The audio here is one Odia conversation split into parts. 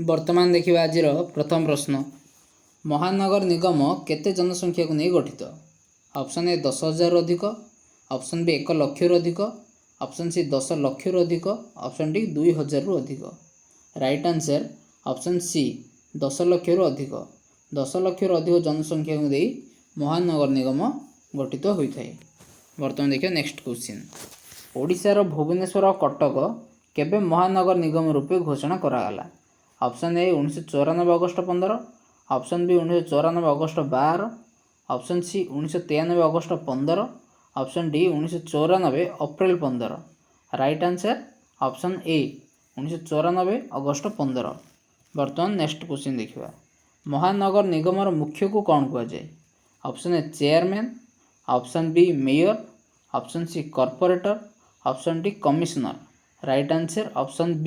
ବର୍ତ୍ତମାନ ଦେଖିବା ଆଜିର ପ୍ରଥମ ପ୍ରଶ୍ନ। ମହାନଗର ନିଗମ କେତେ ଜନସଂଖ୍ୟାକୁ ନେଇ ଗଠିତ? ଅପସନ୍ ଏ, 10,000ରୁ ଅଧିକ। ଅପସନ୍ ବି, 1 ଲକ୍ଷରୁ ଅଧିକ। ଅପସନ୍ ସି, 10 ଲକ୍ଷରୁ ଅଧିକ। ଅପସନ୍ ଡି, 2,000ରୁ ଅଧିକ। ରାଇଟ୍ ଆନ୍ସର୍ ଅପସନ୍ ସି, 10 ଲକ୍ଷରୁ ଅଧିକ। 10 ଲକ୍ଷରୁ ଅଧିକ ଜନସଂଖ୍ୟାକୁ ନେଇ ମହାନଗର ନିଗମ ଗଠିତ ହୋଇଥାଏ। ବର୍ତ୍ତମାନ ଦେଖିବା ନେକ୍ସଟ କ୍ୱେଶ୍ଚିନ୍। ଓଡ଼ିଶାର ଭୁବନେଶ୍ୱର ଓ କଟକ କେବେ ମହାନଗର ନିଗମ ରୂପେ ଘୋଷଣା କରାଗଲା? Option A, 1994 August 15। Option B, 1994 August 12। Option C, 1993 August 15। Option D, 1994 April 15। Right answer option A, 1994 August 15। ବର୍ତ୍ତମାନ ନେକ୍ସଟ କ୍ୱେଶ୍ଚିନ୍ ଦେଖିବା। ମହାନଗର ନିଗମର ମୁଖ୍ୟକୁ କ'ଣ କୁହାଯାଏ? Option A, chairman. Option B, mayor. Option C, corporator. Option D, commissioner. Right answer option B,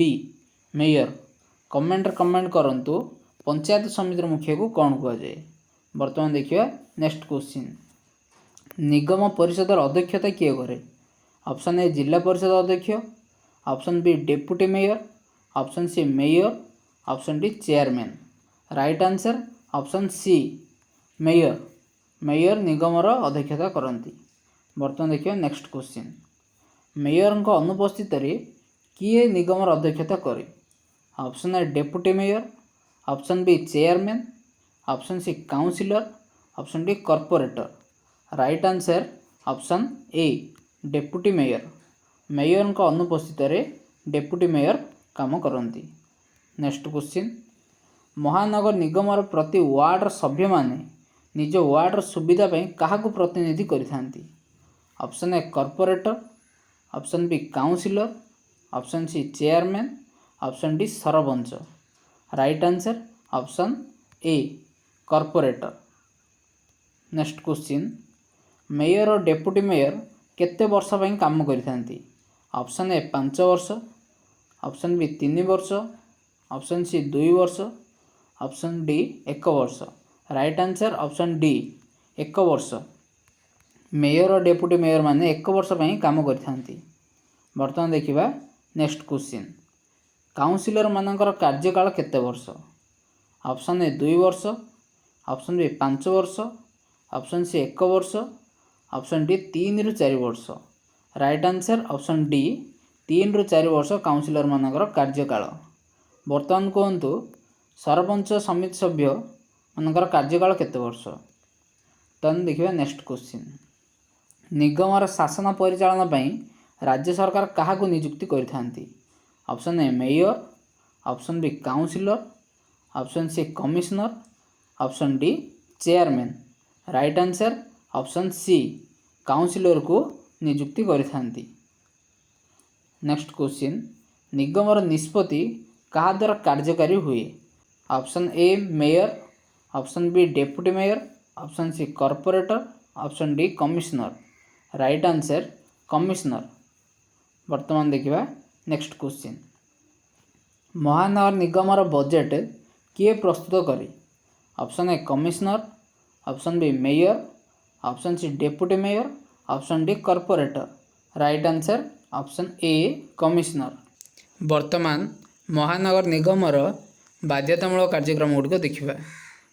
mayor. କମେଣ୍ଟରେ କମେଣ୍ଟ କରନ୍ତୁ, ପଞ୍ଚାୟତ ସମିତିର ମୁଖ୍ୟକୁ କ'ଣ କୁହାଯାଏ? ବର୍ତ୍ତମାନ ଦେଖିବା ନେକ୍ସଟ କ୍ୱେଶ୍ଚିନ୍। ନିଗମ ପରିଷଦର ଅଧ୍ୟକ୍ଷତା କିଏ କରେ? ଅପସନ୍ ଏ, ଜିଲ୍ଲା ପରିଷଦ ଅଧ୍ୟକ୍ଷ। Option B, deputy mayor. Option C, mayor. Option D, chairman. Right answer option C, mayor. Mayor ନିଗମର ଅଧ୍ୟକ୍ଷତା କରନ୍ତି। ବର୍ତ୍ତମାନ ଦେଖିବା ନେକ୍ସଟ କ୍ୱେଶ୍ଚିନ୍। ମେୟରଙ୍କ ଅନୁପସ୍ଥିତରେ କିଏ ନିଗମର ଅଧ୍ୟକ୍ଷତା କରେ? Option A, deputy mayor. Option B, chairman. Option C, councillor. Option D, corporator. Right answer option A, deputy mayor. ମେୟରଙ୍କ ଅନୁପସ୍ଥିତରେ ଡେପୁଟି ମେୟର କାମ କରନ୍ତି। Next question. ମହାନଗର ନିଗମର ପ୍ରତି ୱାର୍ଡ଼ର ସଭ୍ୟମାନେ ନିଜ ୱାର୍ଡ଼ର ସୁବିଧା ପାଇଁ କାହାକୁ ପ୍ରତିନିଧି କରିଥାନ୍ତି? Option A, corporator. Option B, councillor. Option C, chairman. Option D, sarpanch. Right answer option A, corporator. Next question. Mayor O deputy mayor କେତେ ବର୍ଷ ପାଇଁ କାମ କରିଥାନ୍ତି? ଅପସନ୍ ଏ, 5 ବର୍ଷ। ଅପସନ୍ ବି, 3 ବର୍ଷ। ଅପସନ୍ ସି, 2 ବର୍ଷ। ଅପସନ୍ ଡି, 1 ବର୍ଷ। ରାଇଟ୍ ଆନ୍ସର୍ ଅପସନ୍ ଡି, 1 ବର୍ଷ। ମେୟର ଓ ଡେପୁଟି ମେୟର ମାନେ 1 ବର୍ଷ ପାଇଁ କାମ କରିଥାନ୍ତି। ବର୍ତ୍ତମାନ ଦେଖିବା ନେକ୍ସଟ କ୍ୱେଶ୍ଚିନ୍। କାଉନସିଲରମାନଙ୍କର କାର୍ଯ୍ୟକାଳ କେତେ ବର୍ଷ? ଅପସନ୍ ଏ, 2 ବର୍ଷ। ଅପସନ୍ ବି, 5 ବର୍ଷ। ଅପସନ୍ ସି, 1 ବର୍ଷ। ଅପସନ୍ ଡି, 3ରୁ 4 ବର୍ଷ। ରାଇଟ୍ ଆନ୍ସର୍ ଅପସନ୍ ଡି, 3ରୁ 4 ବର୍ଷ କାଉନସିଲରମାନଙ୍କର କାର୍ଯ୍ୟକାଳ। ବର୍ତ୍ତମାନ କୁହନ୍ତୁ, ସରପଞ୍ଚ ସମିତି ସଭ୍ୟ ମାନଙ୍କର କାର୍ଯ୍ୟକାଳ କେତେ ବର୍ଷ? ତାହେଲେ ଦେଖିବା ନେକ୍ସଟ କ୍ୱେଶ୍ଚିନ୍। ନିଗମର ଶାସନ ପରିଚାଳନା ପାଇଁ ରାଜ୍ୟ ସରକାର କାହାକୁ ନିଯୁକ୍ତି କରିଥାନ୍ତି? Option A, mayor. Option B, councillor. Option C, commissioner. Option D, chairman. Right answer option C, କାଉନସିଲରକୁ ନିଯୁକ୍ତି କରିଥାନ୍ତି। Next question. ନିଗମର ନିଷ୍ପତ୍ତି କାହା ଦ୍ୱାରା କାର୍ଯ୍ୟକାରୀ ହୁଏ? Option A, mayor. Option B, deputy mayor. Option C, corporator. Option D, commissioner. Right answer commissioner. ବର୍ତ୍ତମାନ ଦେଖିବା ନେକ୍ସଟ କ୍ୱେଶ୍ଚିନ୍। ମହାନଗର ନିଗମର ବଜେଟ୍ କିଏ ପ୍ରସ୍ତୁତ କରେ? Option A, commissioner. Option B, mayor. Option C, deputy mayor. Option D, corporator. Right answer option A, commissioner. ବର୍ତ୍ତମାନ ମହାନଗର ନିଗମର ବାଧ୍ୟତାମୂଳକ କାର୍ଯ୍ୟକ୍ରମ ଗୁଡ଼ିକ ଦେଖିବା।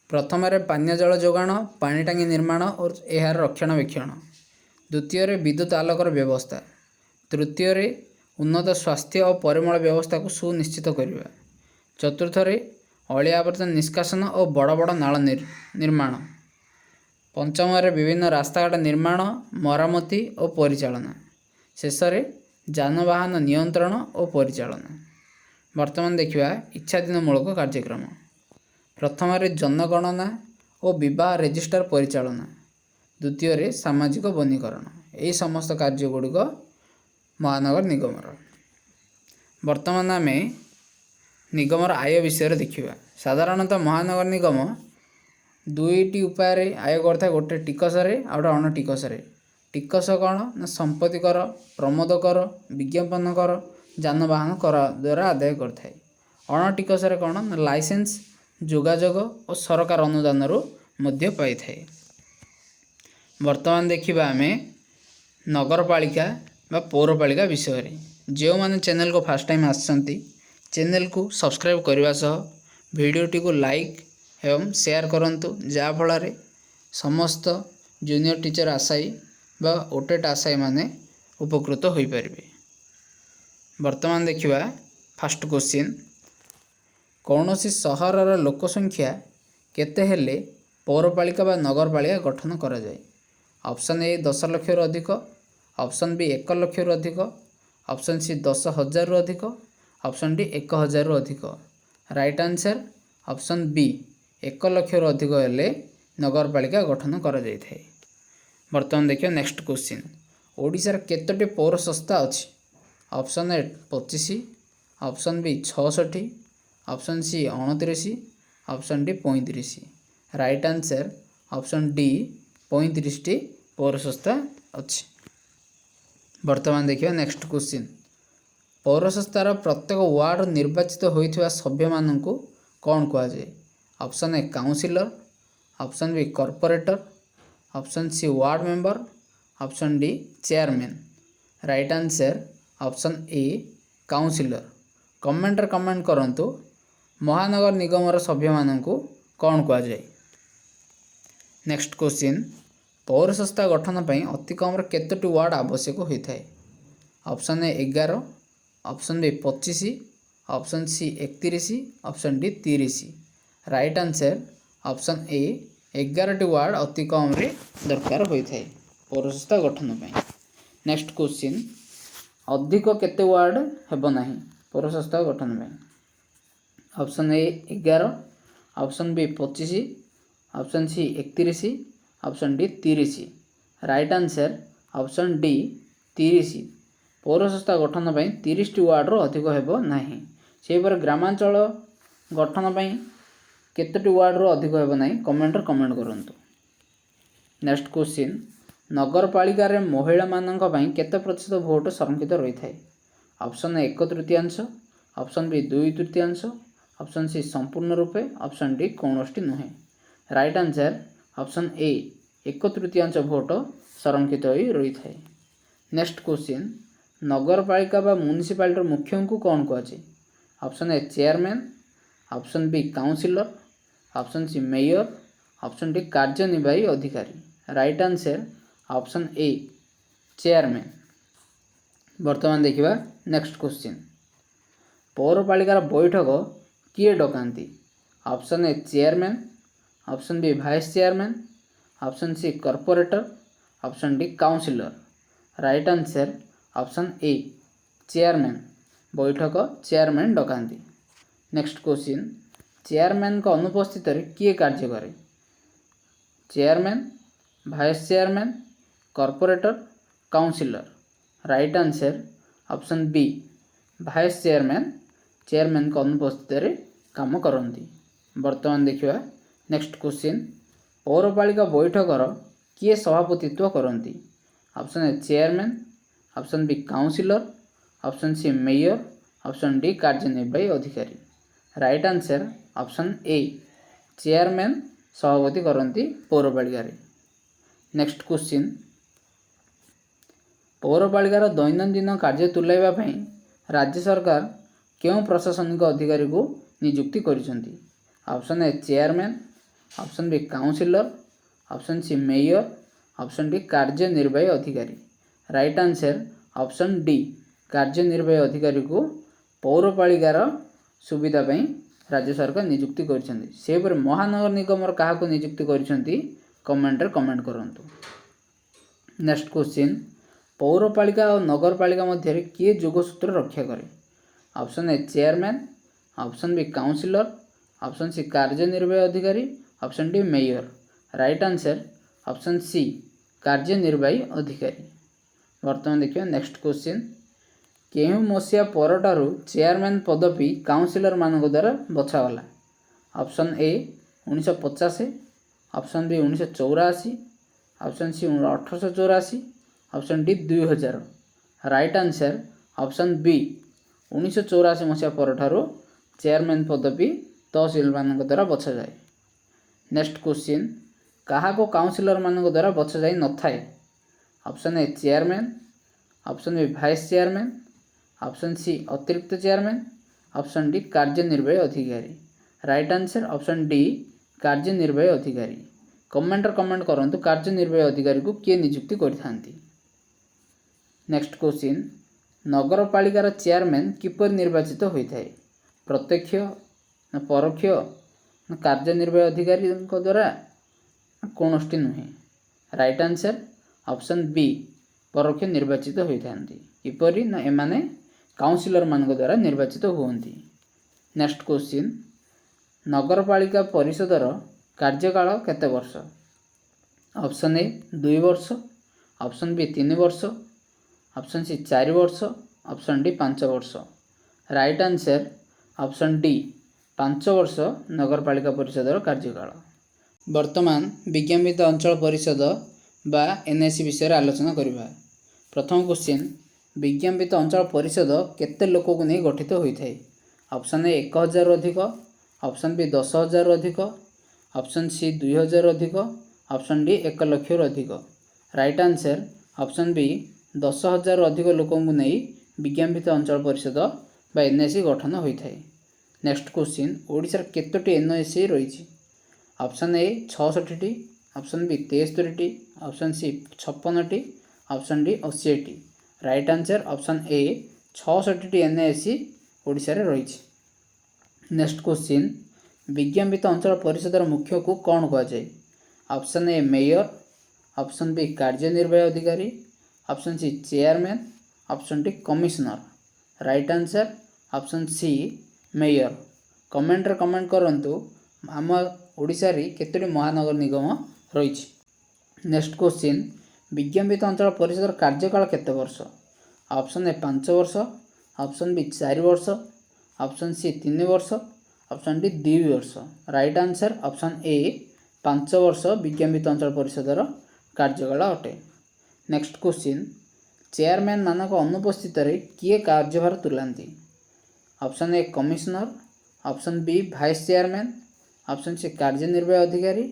ପ୍ରଥମରେ ପାନୀୟ ଜଳ ଯୋଗାଣ, ପାଣି ଟାଙ୍କି ନିର୍ମାଣ ଓ ଏହାର ରକ୍ଷଣାବେକ୍ଷଣ। ଦ୍ୱିତୀୟରେ ବିଦ୍ୟୁତ ଆଲୋକର ବ୍ୟବସ୍ଥା। ତୃତୀୟରେ ଉନ୍ନତ ସ୍ୱାସ୍ଥ୍ୟ ଓ ପରିମଳ ବ୍ୟବସ୍ଥାକୁ ସୁନିଶ୍ଚିତ କରିବା। ଚତୁର୍ଥରେ ଅଳିଆ ଆବର୍ଜନା ନିଷ୍କାସନ ଓ ବଡ଼ ବଡ଼ ନାଳ ନିର୍ମାଣ। ପଞ୍ଚମରେ ବିଭିନ୍ନ ରାସ୍ତାଘାଟ ନିର୍ମାଣ, ମରାମତି ଓ ପରିଚାଳନା। ଶେଷରେ ଯାନବାହନ ନିୟନ୍ତ୍ରଣ ଓ ପରିଚାଳନା। ବର୍ତ୍ତମାନ ଦେଖିବା ଇଚ୍ଛାଧୀନମୂଳକ କାର୍ଯ୍ୟକ୍ରମ। ପ୍ରଥମରେ ଜନଗଣନା ଓ ବିବାହ ରେଜିଷ୍ଟର ପରିଚାଳନା। ଦ୍ୱିତୀୟରେ ସାମାଜିକ ବନୀକରଣ। ଏହି ସମସ୍ତ କାର୍ଯ୍ୟ ଗୁଡ଼ିକ ମହାନଗର ନିଗମର। ବର୍ତ୍ତମାନ ଆମେ ନିଗମର ଆୟ ବିଷୟରେ ଦେଖିବା। ସାଧାରଣତଃ ମହାନଗର ନିଗମ ଦୁଇଟି ଉପାୟରେ ଆୟ କରିଥାଏ, ଗୋଟେ ଟିକସରେ, ଆଉ ଗୋଟେ ଅଣ ଟିକସରେ। ଟିକସ କ'ଣ ନା ସମ୍ପତ୍ତି କର, ପ୍ରମୋଦ କର, ବିଜ୍ଞାପନ କର, ଯାନବାହନ କର ଦ୍ୱାରା ଆଦାୟ କରିଥାଏ। ଅଣ ଟିକସରେ କ'ଣ ନା ଲାଇସେନ୍ସ, ଯୋଗାଯୋଗ ଓ ସରକାର ଅନୁଦାନରୁ ମଧ୍ୟ ପାଇଥାଏ। ବର୍ତ୍ତମାନ ଦେଖିବା ଆମେ ନଗରପାଳିକା ବା ପୌରପାଳିକା ବିଷୟରେ। ଯେଉଁମାନେ ଚ୍ୟାନେଲକୁ ଫାର୍ଷ୍ଟ ଟାଇମ୍ ଆସିଛନ୍ତି, ଚ୍ୟାନେଲକୁ ସବସ୍କ୍ରାଇବ୍ କରିବା ସହ ଭିଡ଼ିଓଟିକୁ ଲାଇକ୍ ଏବଂ ସେୟାର କରନ୍ତୁ, ଯାହାଫଳରେ ସମସ୍ତ ଜୁନିୟର ଟିଚର ଆଶାୟୀ ବା ଓଟେଟ୍ ଆଶାୟୀମାନେ ଉପକୃତ ହୋଇପାରିବେ। ବର୍ତ୍ତମାନ ଦେଖିବା ଫାଷ୍ଟ କୋଶ୍ଚିନ୍। କୌଣସି ସହରର ଲୋକ ସଂଖ୍ୟା କେତେ ହେଲେ ପୌରପାଳିକା ବା ନଗରପାଳିକା ଗଠନ କରାଯାଏ? ଅପସନ୍ ଏ, 10 ଲକ୍ଷରୁ ଅଧିକ। ଅପସନ୍ ବି, 1 ଲକ୍ଷରୁ ଅଧିକ। ଅପସନ୍ ସି, 10,000ରୁ ଅଧିକ। ଅପସନ୍ ଡି, 1,000ରୁ ଅଧିକ। ରାଇଟ୍ ଆନ୍ସର୍ ଅପସନ୍ ବି, 1 ଲକ୍ଷରୁ ଅଧିକ ହେଲେ ନଗରପାଳିକା ଗଠନ କରାଯାଇଥାଏ। ବର୍ତ୍ତମାନ ଦେଖିବା ନେକ୍ସଟ କୋଶ୍ଚିନ୍। ଓଡ଼ିଶାର କେତୋଟି ପୌର ସଂସ୍ଥା ଅଛି? Option A, 25। Option B, 66। Option C, 29। Option D, 35। Right answer option D, 35ଟି ପୌର ସଂସ୍ଥା ଅଛି। ବର୍ତ୍ତମାନ ଦେଖିବା ନେକ୍ସଟ କୋଶ୍ଚିନ୍। ପୌର ସଂସ୍ଥାର ପ୍ରତ୍ୟେକ ୱାର୍ଡ଼ ନିର୍ବାଚିତ ହୋଇଥିବା ସଭ୍ୟମାନଙ୍କୁ କ'ଣ କୁହାଯାଏ? Option A, councillor. Option B, corporator. Option C, ward member. Option D, chairman. Right answer option A, councillor. କମେଣ୍ଟରେ କମେଣ୍ଟ କରନ୍ତୁ, ମହାନଗର ନିଗମର ସଭ୍ୟମାନଙ୍କୁ କ'ଣ କୁହାଯାଏ? Next question. ପୌର ସଂସ୍ଥା ଗଠନ ପାଇଁ ଅତି କମରେ କେତୋଟି ୱାର୍ଡ଼ ଆବଶ୍ୟକ ହୋଇଥାଏ? Option A, 11। Option B, 25। Option C, 31। Option D, 30। Right answer option A, 11ଟି ୱାର୍ଡ଼ ଅତି କମରେ ଦରକାର ହୋଇଥାଏ ପୌର ସଂସ୍ଥା ଗଠନ ପାଇଁ। Next question. ଅଧିକ କେତେ ୱାର୍ଡ଼ ହେବ ନାହିଁ ପୌର ସଂସ୍ଥା ଗଠନ ପାଇଁ? Option A, 11। Option B, 25। Option C, 31। Option D, 30। Right answer option D, 30। ପୌର ସଂସ୍ଥା ଗଠନ ପାଇଁ 30ଟି ୱାର୍ଡ଼ରୁ ଅଧିକ ହେବ ନାହିଁ। ସେହିପରି ଗ୍ରାମାଞ୍ଚଳ ଗଠନ ପାଇଁ କେତୋଟି ୱାର୍ଡ଼ରୁ ଅଧିକ ହେବ ନାହିଁ, କମେଣ୍ଟରେ କମେଣ୍ଟ କରନ୍ତୁ। Next question. ନଗରପାଳିକାରେ ମହିଳାମାନଙ୍କ ପାଇଁ କେତେ ପ୍ରତିଶତ ଭୋଟ ସଂରକ୍ଷିତ ରହିଥାଏ? ଅପସନ୍ ଏ, ଏକ ତୃତୀୟାଂଶ। ଅପସନ୍ ବି, ଦୁଇ ତୃତୀୟାଂଶ। ଅପସନ୍ ସି, ସମ୍ପୂର୍ଣ୍ଣ ରୂପେ। ଅପସନ୍ ଡି, କୌଣସିଟି ନୁହେଁ। ରାଇଟ୍ ଆନ୍ସର୍ ଅପସନ୍ ଏ, ଏକ ତୃତୀୟାଂଶ ଭୋଟ ସଂରକ୍ଷିତ ହୋଇ ରହିଥାଏ। Next question. ନଗରପାଳିକା ବା ମ୍ୟୁନିସିପାଲିଟିର ମୁଖ୍ୟଙ୍କୁ କ'ଣ କୁହାଯାଏ? Option A, chairman. Option B, councillor. Option C, mayor. Option D, କାର୍ଯ୍ୟନିର୍ବାହୀ ଅଧିକାରୀ। Right answer option A, chairman. ବର୍ତ୍ତମାନ ଦେଖିବା ନେକ୍ସଟ କୋଶ୍ଚିନ୍। ପୌରପାଳିକାର ବୈଠକ କିଏ ଡକାନ୍ତି? Option A, chairman. Option B, vice chairman. Option C, corporator. Option D, councillor. Right answer option A, chairman. ବୈଠକ ଚେୟାରମ୍ୟାନ୍ ଡକାନ୍ତି। Next question. ଚେୟାରମ୍ୟାନ୍ଙ୍କ ଅନୁପସ୍ଥିତରେ କିଏ କାର୍ଯ୍ୟ କରେ? Chairman, vice chairman, corporator, councillor. Right answer option B, vice chairman ଚେୟାରମ୍ୟାନ୍ଙ୍କ ଅନୁପସ୍ଥିତରେ କାମ କରନ୍ତି। ବର୍ତ୍ତମାନ ଦେଖିବା ନେକ୍ସଟ କୋଶ୍ଚିନ୍। ପୌରପାଳିକା ବୈଠକର କିଏ ସଭାପତିତ୍ୱ କରନ୍ତି? Option A, chairman. Option B, councillor. Option C, mayor. Option D, କାର୍ଯ୍ୟନିର୍ବାହୀ ଅଧିକାରୀ। Right answer option A, chairman ସଭାପତି କରନ୍ତି ପୌରପାଳିକାରେ। Next question. ପୌରପାଳିକାର ଦୈନନ୍ଦିନ କାର୍ଯ୍ୟ ତୁଲାଇବା ପାଇଁ ରାଜ୍ୟ ସରକାର କେଉଁ ପ୍ରଶାସନିକ ଅଧିକାରୀକୁ ନିଯୁକ୍ତି କରିଛନ୍ତି? Option A, chairman. Option B, councillor. Option C, mayor. Option D, କାର୍ଯ୍ୟନିର୍ବାହୀ ଅଧିକାରୀ। ରାଇଟ୍ ଆନ୍ସର୍ ଅପସନ୍ ଡି, କାର୍ଯ୍ୟନିର୍ବାହୀ ଅଧିକାରୀକୁ ପୌରପାଳିକାର ସୁବିଧା ପାଇଁ ରାଜ୍ୟ ସରକାର ନିଯୁକ୍ତି କରିଛନ୍ତି। ସେହିପରି ମହାନଗର ନିଗମର କାହାକୁ ନିଯୁକ୍ତି କରିଛନ୍ତି, କମେଣ୍ଟରେ କମେଣ୍ଟ କରନ୍ତୁ। Next question. ପୌରପାଳିକା ଓ ନଗରପାଳିକା ମଧ୍ୟରେ କିଏ ଯୋଗସୂତ୍ର ରକ୍ଷା କରେ? Option A, chairman. Option B, councillor. Option C, କାର୍ଯ୍ୟନିର୍ବାହୀ ଅଧିକାରୀ। Option D, mayor. Right answer option C, କାର୍ଯ୍ୟନିର୍ବାହୀ ଅଧିକାରୀ। ବର୍ତ୍ତମାନ ଦେଖିବା ନେକ୍ସଟ କୋଶ୍ଚିନ୍। କେଉଁ ମସିହା ପରଠାରୁ ଚେୟାରମ୍ୟାନ୍ ପଦବୀ କାଉନସିଲରମାନଙ୍କ ଦ୍ୱାରା ବଛାଗଲା? Option A, 1950। Option B, 1984। Option C, 1884। Option D, 2000। Right answer option B, 1984 ମସିହା ପରଠାରୁ ଚେୟାରମ୍ୟାନ୍ ପଦବୀ ତହସିଲମାନଙ୍କ ଦ୍ୱାରା ବଛାଯାଏ। Next question. କାହାକୁ କାଉନସିଲରମାନଙ୍କ ଦ୍ୱାରା ବଛାଯାଇ ନଥାଏ? Option A, chairman. Option B, vice chairman. Option C, ଅତିରିକ୍ତ ଚେୟାରମ୍ୟାନ୍। ଅପସନ୍ ଡି, କାର୍ଯ୍ୟନିର୍ବାହୀ ଅଧିକାରୀ। ରାଇଟ୍ ଆନ୍ସର୍ ଅପସନ୍ ଡି, କାର୍ଯ୍ୟନିର୍ବାହୀ ଅଧିକାରୀ। କମେଣ୍ଟରେ କମେଣ୍ଟ କରନ୍ତୁ, କାର୍ଯ୍ୟନିର୍ବାହୀ ଅଧିକାରୀକୁ କିଏ ନିଯୁକ୍ତି କରିଥାନ୍ତି? ନେକ୍ସଟ କ୍ୱେଶ୍ଚିନ୍, ନଗରପାଳିକାର ଚେୟାରମ୍ୟାନ୍ କିପରି ନିର୍ବାଚିତ ହୋଇଥାଏ? ପ୍ରତ୍ୟକ୍ଷ ନା ପରୋକ୍ଷ ନା କାର୍ଯ୍ୟନିର୍ବାହୀ ଅଧିକାରୀଙ୍କ ଦ୍ୱାରା ନା କୌଣସିଟି ନୁହେଁ? ରାଇଟ୍ ଆନ୍ସର୍ ଅପସନ୍ ବି, ପରୋକ୍ଷ ନିର୍ବାଚିତ ହୋଇଥାନ୍ତି। କିପରି ନା ଏମାନେ କାଉନସିଲରମାନଙ୍କ ଦ୍ୱାରା ନିର୍ବାଚିତ ହୁଅନ୍ତି। ନେକ୍ସଟ କ୍ୱେଶ୍ଚିନ୍, ନଗରପାଳିକା ପରିଷଦର କାର୍ଯ୍ୟକାଳ କେତେ ବର୍ଷ? ଅପସନ୍ ଏ, 2 ବର୍ଷ, ଅପସନ୍ ବି, 3 ବର୍ଷ, ଅପସନ୍ ସି, 4 ବର୍ଷ, ଅପସନ୍ ଡି, 5 ବର୍ଷ। ରାଇଟ୍ ଆନ୍ସର୍ ଅପସନ୍ ଡି, 5 ବର୍ଷ ନଗରପାଳିକା ପରିଷଦର କାର୍ଯ୍ୟକାଳ। ବର୍ତ୍ତମାନ ବିଜ୍ଞାପିତ ଅଞ୍ଚଳ ପରିଷଦ ବା ଏନ୍ଏସି ବିଷୟରେ ଆଲୋଚନା କରିବା। ପ୍ରଥମ କ୍ୱେଶ୍ଚିନ୍, ବିଜ୍ଞାପିତ ଅଞ୍ଚଳ ପରିଷଦ କେତେ ଲୋକକୁ ନେଇ ଗଠିତ ହୋଇଥାଏ? ଅପସନ୍ ଏ, 1000ରୁ ଅଧିକ, ଅପସନ୍ ବି, 10,000ରୁ ଅଧିକ, ଅପସନ୍ ସି, 2000ରୁ ଅଧିକ, ଅପସନ୍ ଡି, 1 ଲକ୍ଷରୁ ଅଧିକ। ରାଇଟ୍ ଆନ୍ସର୍ ଅପସନ୍ ବି, 10,000ରୁ ଅଧିକ ଲୋକଙ୍କୁ ନେଇ ବିଜ୍ଞାପିତ ଅଞ୍ଚଳ ପରିଷଦ ବା ଏନ୍ଏସି ଗଠନ ହୋଇଥାଏ। ନେକ୍ସଟ କ୍ୱେଶ୍ଚିନ୍, ଓଡ଼ିଶାର କେତୋଟି ଏନ୍ଏସି ରହିଛି? ଅପସନ୍ ଏ, 66ଟି, ଅପସନ୍ ବି, 73ଟି, ଅପସନ୍ ସି, 56ଟି, ଅପସନ୍ ଡି, 80ଟି। ରାଇଟ୍ ଆନ୍ସର୍ ଅପସନ୍ ଏ, 66ଟି ଏନ୍ଏସି ଓଡ଼ିଶାରେ ରହିଛି। ନେକ୍ସଟ କ୍ୱେଶ୍ଚିନ୍, ବିଜ୍ଞାପିତ ଅଞ୍ଚଳ ପରିଷଦର ମୁଖ୍ୟକୁ କ'ଣ କୁହାଯାଏ? Option A, mayor, option B, କାର୍ଯ୍ୟନିର୍ବାହୀ ଅଧିକାରୀ, option C, chairman, option D, commissioner. Right answer option C, mayor. କମେଣ୍ଟରେ କମେଣ୍ଟ କରନ୍ତୁ, ଆମ ଓଡ଼ିଶାରେ କେତୋଟି ମହାନଗର ନିଗମ ରହିଛି? ନେକ୍ସଟ କ୍ୱେଶ୍ଚିନ୍, ବିଜ୍ଞାପିତ ଅଞ୍ଚଳ ପରିଷଦର କାର୍ଯ୍ୟକାଳ କେତେ ବର୍ଷ? ଅପସନ୍ ଏ, 5 ବର୍ଷ, ଅପସନ୍ ବି, 4 ବର୍ଷ, ଅପସନ୍ ସି, 3 ବର୍ଷ, ଅପସନ୍ ଡି, 2 ବର୍ଷ। ରାଇଟ୍ ଆନ୍ସର୍ ଅପସନ୍ ଏ, 5 ବର୍ଷ ବିଜ୍ଞାପିତ ଅଞ୍ଚଳ ପରିଷଦର କାର୍ଯ୍ୟକାଳ ଅଟେ। ନେକ୍ସଟ କ୍ୱେଶ୍ଚିନ୍, ଚେୟାରମ୍ୟାନ୍ ମାନଙ୍କ ଅନୁପସ୍ଥିତରେ କିଏ କାର୍ଯ୍ୟଭାର ତୁଲାନ୍ତି? Option A, commissioner, option B, vice chairman, option C, କାର୍ଯ୍ୟନିର୍ବାହୀ ଅଧିକାରୀ,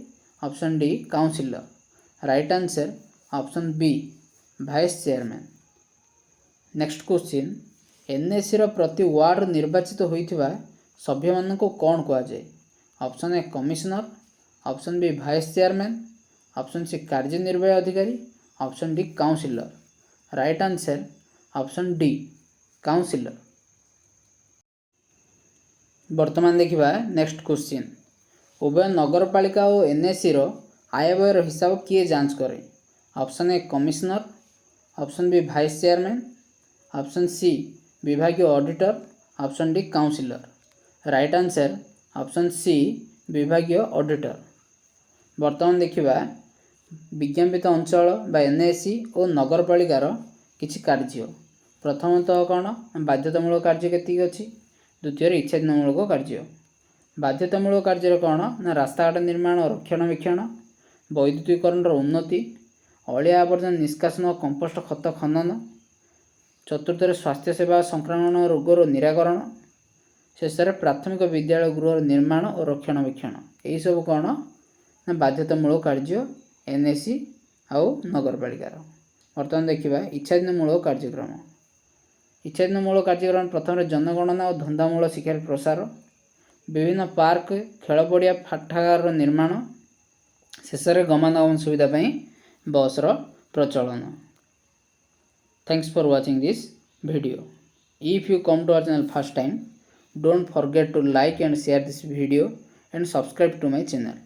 option D, councillor. Right answer option B, vice chairman. Next question, ଏନ୍ଏସିର ପ୍ରତି ୱାର୍ଡ଼ରୁ ନିର୍ବାଚିତ ହୋଇଥିବା ସଭ୍ୟମାନଙ୍କୁ କ'ଣ କୁହାଯାଏ? Option A, commissioner, option B, vice chairman, option C, କାର୍ଯ୍ୟନିର୍ବାହୀ ଅଧିକାରୀ, option D, councillor. Right answer option D, councillor. ବର୍ତ୍ତମାନ ଦେଖିବା ନେକ୍ସଟ କ୍ୱେଶ୍ଚିନ୍, ଉଭୟ ନଗରପାଳିକା ଓ ଏନ୍ଏସିର ଆୟବ୍ୟୟର ହିସାବ କିଏ ଯାଞ୍ଚ କରେ? Option A, commissioner, option B, vice chairman, option C, ବିଭାଗୀୟ auditor, option D, councillor. Right answer option C, ବିଭାଗୀୟ ଅଡ଼ିଟର। ବର୍ତ୍ତମାନ ଦେଖିବା ବିଜ୍ଞାପିତ ଅଞ୍ଚଳ ବା ଏନ୍ଏସି ଓ ନଗରପାଳିକାର କିଛି କାର୍ଯ୍ୟ। ପ୍ରଥମତଃ କ'ଣ? ବାଧ୍ୟତାମୂଳକ କାର୍ଯ୍ୟ କେତିକି ଅଛି, ଦ୍ୱିତୀୟରେ ଇଚ୍ଛାଧୀନମୂଳକ କାର୍ଯ୍ୟ। ବାଧ୍ୟତାମୂଳକ କାର୍ଯ୍ୟରେ କ'ଣ ନା ରାସ୍ତାଘାଟ ନିର୍ମାଣ ଓ ରକ୍ଷଣାବେକ୍ଷଣ, ବୈଦ୍ୟୁତିକରଣର ଉନ୍ନତି, ଅଳିଆ ଆବର୍ଜନା ନିଷ୍କାସନ ଓ କମ୍ପୋଷ୍ଟ ଖତ ଖନନ, ଚତୁର୍ଥରେ ସ୍ୱାସ୍ଥ୍ୟ ସେବା, ସଂକ୍ରମଣ ରୋଗର ନିରାକରଣ, ଶେଷରେ ପ୍ରାଥମିକ ବିଦ୍ୟାଳୟ ଗୃହର ନିର୍ମାଣ ଓ ରକ୍ଷଣାବେକ୍ଷଣ। ଏହିସବୁ କ'ଣ ନା ବାଧ୍ୟତାମୂଳକ କାର୍ଯ୍ୟ ଏନ୍ଏସି ଆଉ ନଗରପାଳିକାର। ବର୍ତ୍ତମାନ ଦେଖିବା ଇଚ୍ଛାଧୀନମୂଳକ କାର୍ଯ୍ୟକ୍ରମ। ଇଚ୍ଛାଧୀନମୂଳକ କାର୍ଯ୍ୟକ୍ରମ ପ୍ରଥମରେ ଜନଗଣନା ଓ ଧନ୍ଦାମୂଳକ ଶିକ୍ଷାର ପ୍ରସାର, ବିଭିନ୍ନ ପାର୍କ, ଖେଳ ପଡ଼ିଆ, ପାଠାଗାରର ନିର୍ମାଣ, ଶେଷରେ ଗମନାଗମନ ସୁବିଧା ପାଇଁ ବସ୍ର ପ୍ରଚଳନ। Thanks for watching this video. If you come to our channel first time, don't forget to like and share this video and subscribe to my channel.